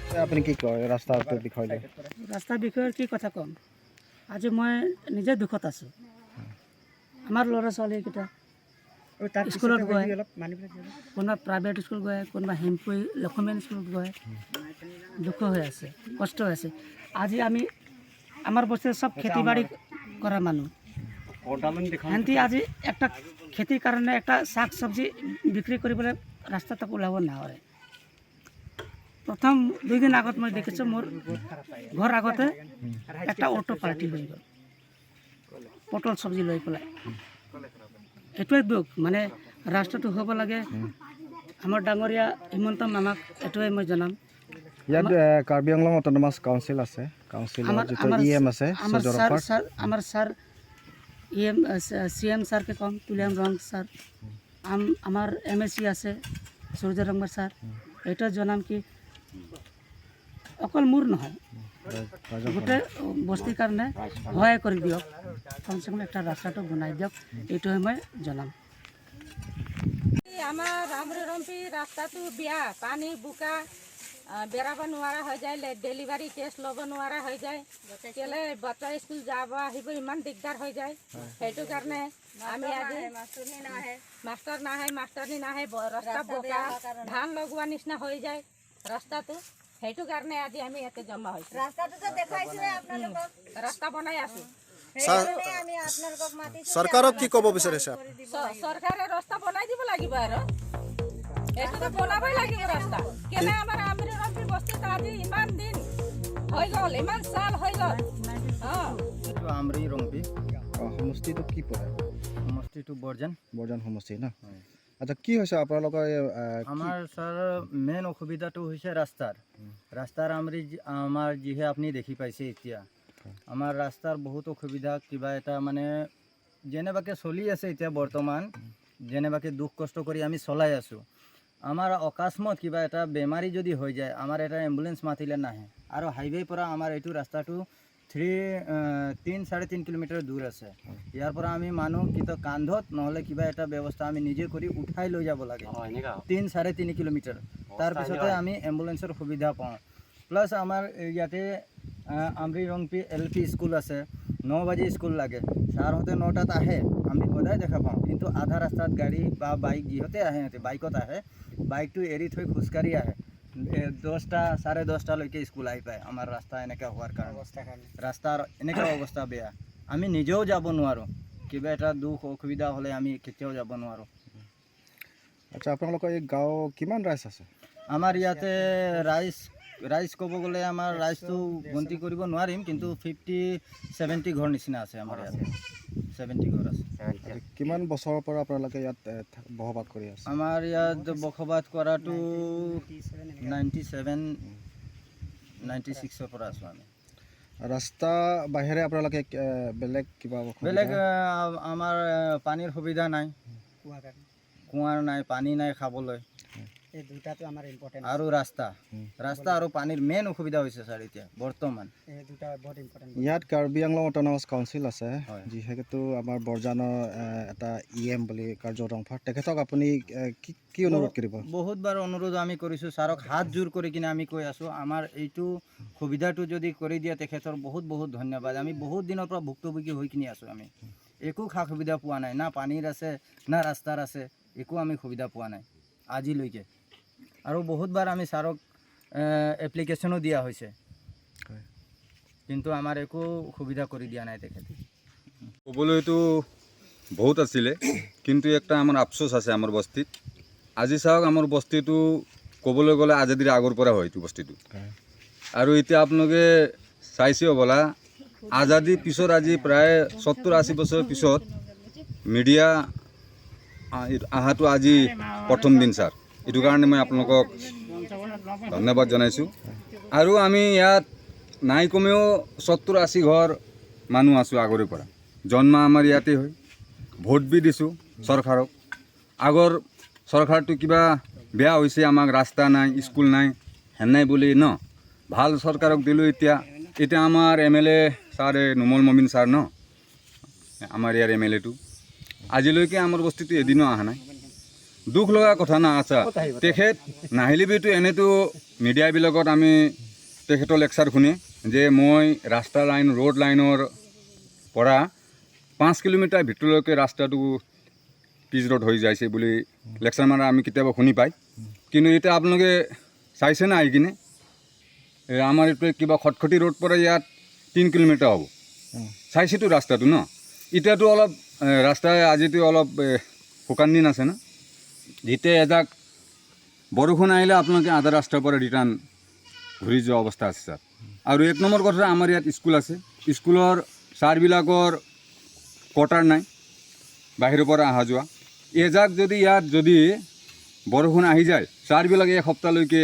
আপুনি কি কয় ৰাস্তাটোৰ বিষয় লৈ? ৰাস্তাৰ বিষয়ে কি কথা ক'ম, আজি মই নিজে দুখত আছোঁ। আমাৰ ল'ৰা ছোৱালীকেইটা স্কুলত গৈ, কোনোবা প্ৰাইভেট স্কুল গৈ, কোনোবা হেমপুই লক্ষ্মীন স্কুলত গৈ দুখ হৈ আছে, কষ্ট হৈ আছে। আজি আমি আমাৰ বস্তিত চব খেতি বাৰী কৰা মানুহ। সিহঁতি আজি একটা খেতিৰ কাৰণে, একটা শাক চব্জি বিক্ৰী কৰিবলৈ ৰাস্তাত ওলাব নোৱাৰে। প্ৰথম 2 দিন আগত মই দেখিছোঁ, মোৰ ঘৰ আগতে একটা অ'টো পাল্টি হৈ গ'ল পটল চব্জি লৈ পেলাই। এইটোৱে দুখ, মানে ৰাস্তাটো হ'ব লাগে। আমাৰ ডাঙৰীয়া হিমন্ত মামাক এইটোৱে মই জনাম। ইয়াত কাৰ্বি আংলং অট'নমাছ কাউন্সিল আছে, কাউন্সিলৰ আমাৰ যিটো আমাৰ ই এম আছে, আমাৰ সূৰ্য ছাৰ ৰংফাৰ। ছাৰ, আমাৰ sir E M, C M ছাৰকে ক'ম, তুলিৰাম ৰংহাং ছাৰ, আমাৰ এম এ চি আছে সূৰ্য ৰংফাৰ ছাৰ, এইটোৱে জনাম কি অকল মোৰ নহয়, গোটেই বস্তিৰ কাৰণে সহায় কৰি দিয়ক, কমচে কম একটা ৰাস্তাটো বনাই দিয়ক, এইটোৱে মই জনাম। আমাৰ আমৰি ৰাস্তাটো বেয়া, পানী বোকা, বেৰাব নোৱাৰা হৈ যায়, ডেলিভাৰী কেছ ল'ব নোৱাৰা হৈ যায়। কেলে বাচ্চা স্কুল যাব আহিব ইমান দিগদাৰ হৈ যায়। সেইটো কাৰণে আমি আজি মাষ্টৰ নাহে, মাষ্টৰণী নাহে, ৰাস্তা বোকা, ধান লগোৱা নিচিনা হৈ যায় ৰাস্তাটো। সেইটো কাৰণে আজি আমি ইয়াতে জমা হৈছোঁ। ৰাস্তাটোতো দেখাইছোৱে আপোনালোকক। ৰাস্তা বনাই আছোঁ। সেইকাৰণে আমি আপোনালোকক মাতিছো। চৰকাৰক কি ক'ব বিচাৰিছে আপুনি? চৰকাৰে ৰাস্তা বনাই দিব লাগিব আৰু এইটোতো বনাবই লাগিব ৰাস্তা। কেনে আমাৰ আমৰি ৰম্পি বস্তিত আজি ইমান দিন হৈ গ'ল, ইমান চাল হৈ গ'ল। এইটো আমৰি ৰংপি। অঁ, সমষ্টিটো কি পৰে? সমষ্টিটো বৰজান। বৰজান সমষ্টি ন? হয়। আচ্ছা, কি হৈছে আপোনালোকৰ এই, আমাৰ ছাৰ মেইন অসুবিধাটো হৈছে ৰাস্তাৰ। ৰাস্তাৰ আমৰি আমাৰ যিহে আপুনি দেখি পাইছে এতিয়া, আমাৰ ৰাস্তাৰ বহুত অসুবিধা। কিবা এটা মানে যেনেবাকৈ চলি আছে এতিয়া বৰ্তমান, যেনেবাকৈ দুখ কষ্ট কৰি আমি চলাই আছোঁ। আমাৰ অকস্মাত কিবা এটা বেমাৰী যদি হৈ যায়, আমাৰ এটা এম্বুলেঞ্চ মাতিলে নাহে। আৰু হাইৱেৰ পৰা আমাৰ এইটো ৰাস্তাটো থ্ৰী 3-3.5 কিলোমিটাৰ দূৰ আছে। ইয়াৰ পৰা আমি মানুহ কিবা কান্ধত নহ'লে কিবা এটা ব্যৱস্থা আমি নিজে কৰি উঠাই লৈ যাব লাগে 3-3.5 কিলোমিটাৰ। তাৰপিছতে আমি এম্বুলেঞ্চৰ সুবিধা পাওঁ। প্লাছ আমাৰ ইয়াতে Amri Rongpi L P school আছে। 9 বাজি স্কুল লাগে। ছাৰহঁতে 9টাত আহে, আমি সদায় দেখা পাওঁ। কিন্তু আধা ৰাস্তাত গাড়ী বা বাইক যিহঁতে আহে, সিহঁতে বাইকত আহে, বাইকটো এৰি থৈ খোজকাঢ়ি আহে। 10টা, 10:30লৈকে স্কুল আহি পায়। আমাৰ ৰাস্তা এনেকুৱা হোৱাৰ কাৰণে, ৰাস্তাৰ এনেকুৱা অৱস্থা বেয়া, আমি নিজেও যাব নোৱাৰোঁ। কিবা এটা দুখ অসুবিধা হ'লে আমি কেতিয়াও যাব নোৱাৰোঁ। আচ্ছা, আপোনালোকৰ এই গাঁও কিমান ৰাইজ আছে? আমাৰ ইয়াতে ৰাইজ ক'ব গ'লে আমাৰ ৰাইজটো গন্তি কৰিব নোৱাৰিম, কিন্তু 50-70 ঘৰ নিচিনা আছে। আমাৰ ইয়াতে 70 ঘৰ আছে। আচ্ছা, কিমান বছৰৰ পৰা আপোনালোকে ইয়াত বসবাস কৰি আছে? আমাৰ ইয়াত বসবাস কৰাটো 97, 96ৰ পৰা আছোঁ আমি। ৰাস্তা বাহিৰে আপোনালোকে বেলেগ কিবা অসুবিধা? বেলেগ আমাৰ পানীৰ সুবিধা নাই, কুঁৱাৰ নাই, পানী নাই খাবলৈ। এই দুটাটো আমাৰ ইম্পৰ্টেণ্ট। আৰু ৰাস্তা আৰু পানীৰ মেইন অসুবিধা হৈছে ছাৰ এতিয়া বৰ্তমান। এই দুটা বহুত ইম্পৰ্টেণ্ট। ইয়াত কাৰ্বি আংলং অট'নমাছ কাউন্সিল আছে, হয়। যিহেতু আমাৰ বৰজানৰ এটা ই এম বুলি কাৰ্য ৰংফাৰ, তেখেতক আপুনি কি কি অনুৰোধ কৰিব? বহুত বাৰ অনুৰোধ আমি কৰিছোঁ ছাৰক, হাত জোৰ কৰি কিনে আমি কৈ আছোঁ, আমাৰ এইটো সুবিধাটো যদি কৰি দিয়ে তেখেতৰ বহুত বহুত ধন্যবাদ। আমি বহুত দিনৰ পৰা ভুক্তভোগী হৈ কিনি আছোঁ। আমি একো সা সুবিধা পোৱা নাই, না পানীৰ আছে না ৰাস্তাৰ আছে, একো আমি সুবিধা পোৱা নাই আজিলৈকে। আৰু বহুতবাৰ আমি ছাৰক এপ্লিকেশ্যনো দিয়া হৈছে, কিন্তু আমাৰ একো সুবিধা কৰি দিয়া নাই তেখেতে। ক'বলৈতো বহুত আছিলে, কিন্তু একটা আমাৰ আফচোচ আছে আমাৰ বস্তিত। আজি চাওক, আমাৰ বস্তিটো ক'বলৈ গ'লে আজাদীৰ আগৰ পৰা হয় এইটো বস্তিটো। আৰু এতিয়া আপোনালোকে চাইছে হ'বলা, আজাদীৰ পিছত আজি প্ৰায় 70-80 বছৰ পিছত মিডিয়া অহাটো আজি প্ৰথম দিন ছাৰ। এইটো কাৰণে মই আপোনালোকক ধন্যবাদ জনাইছোঁ। আৰু আমি ইয়াত নাই কমেও 70-80 ঘৰ মানুহ আছোঁ আগৰে পৰা। জন্ম আমাৰ ইয়াতে হয়, ভোট বি দিছোঁ চৰকাৰক। আগৰ চৰকাৰটো কিবা বেয়া হৈছে, আমাক ৰাস্তা নাই, স্কুল নাই হেনাই বুলি ন ভাল চৰকাৰক দিলোঁ। এতিয়া এতিয়া আমাৰ এম এল এ ছাৰ, এই নুমল মমিন ছাৰ ন, আমাৰ ইয়াৰ এম এল এটো আজিলৈকে আমাৰ বস্তিটো এদিনো অহা নাই। দুখ লগা কথা না। আচ্ছা, তেখেত নাহিলেবিতো এনেতো মিডিয়াবিলাকত আমি তেখেতৰ লেকচাৰ শুনি যে মই ৰাস্তা লাইন ৰোড লাইনৰ পৰা 5 কিলোমিটাৰ ভিতৰলৈকে ৰাস্তাটো পিচ ৰোড হৈ যাইছে বুলি লেকচাৰ মাৰা আমি কেতিয়াবা শুনি পাই। কিন্তু এতিয়া আপোনালোকে চাইছে না আহি কিনে, এই আমাৰ এইটো কিবা খটখটি ৰোড পৰা ইয়াত 3 কিলোমিটাৰ হ'ব। চাইছেতো ৰাস্তাটো ন? এতিয়াতো অলপ ৰাস্তা আজিতো অলপ শুকান দিন আছে না, যেতিয়া এজাক বৰষুণ আহিলে আপোনালোকে আধা ৰাস্তাৰ পৰা ৰিটাৰ্ণ ঘূৰি যোৱা অৱস্থা আছে ছাৰ। আৰু 1 নম্বৰ কথা, আমাৰ ইয়াত স্কুল আছে, স্কুলৰ ছাৰবিলাকৰ কোৱাৰ্টাৰ নাই, বাহিৰৰ পৰা অহা যোৱা। এজাক যদি ইয়াত যদি বৰষুণ আহি যায়, ছাৰবিলাক এক সপ্তাহলৈকে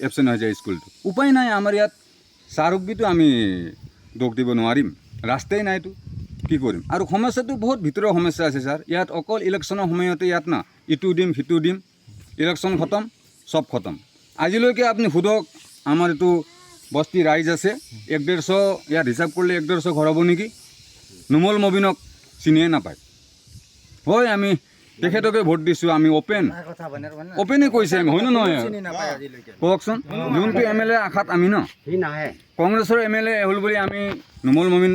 এবচেণ্ট হৈ যায় স্কুলটো। উপায় নাই, আমাৰ ইয়াত ছাৰক বিতো আমি দোষ দিব নোৱাৰিম, ৰাস্তাই নাইতো কি কৰিম। আৰু সমস্যাটো বহুত ভিতৰৰ সমস্যা আছে ছাৰ। ইয়াত অকল ইলেকশ্যনৰ সময়তে ইয়াত না ইটো দিম সিটো দিম, ইলেকশ্যন খতম, চব খতম। আজিলৈকে আপুনি সোধক, আমাৰ এইটো বস্তি ৰাইজ আছে 100-150, ইয়াত হিচাপ কৰিলে 100-150 ঘৰ হ'ব নেকি, নুমল মবিনক চিনিয়ে নাপায়। হয়, আমি তেখেতকে ভোট দিছোঁ, আমি অ'পেনে কৈছে আমি, হয়নে নহয় কওকচোন? যোনটো এম এল এ আশাত আমি ন কংগ্ৰেছৰ এম এল এ হ'ল বুলি আমি নুমল মমিন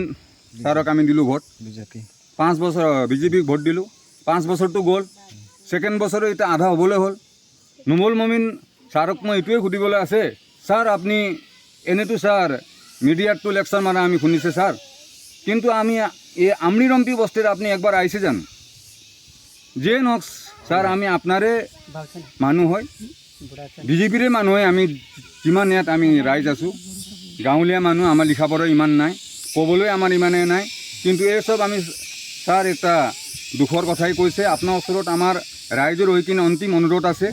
ছাৰক আমি দিলোঁ ভোট। বিজেপি 5 বছৰ বিজেপিক ভোট দিলোঁ, 5 বছৰটো গ'ল, ছেকেণ্ড বছৰো এতিয়া আধা হ'বলৈ হ'ল। নুমল মমিন ছাৰক মই এইটোৱে সুধিবলৈ আছে, ছাৰ আপুনি এনেইতো ছাৰ মিডিয়াততো লেকচাৰ মাৰা আমি শুনিছে ছাৰ, কিন্তু আমি এই আমৰি ৰম্পি বস্তিত আপুনি একবাৰ আহিছে জানো? যিয়ে নহওক ছাৰ, আমি আপোনাৰে মানুহ হয়, বিজেপিৰে মানুহ হয়। আমি যিমান ইয়াত আমি ৰাইজ আছোঁ, গাঁৱলীয়া মানুহ, আমাৰ লিখা পঢ়া ইমান নাই, ক'বলৈ আমাৰ ইমানেই নাই, কিন্তু এই চব আমি ছাৰ এটা দুখৰ কথাই কৈছে। আপোনাৰ ওচৰত আমাৰ ৰাইজৰ হৈ কিনে অন্তিম অনুৰোধ আছে,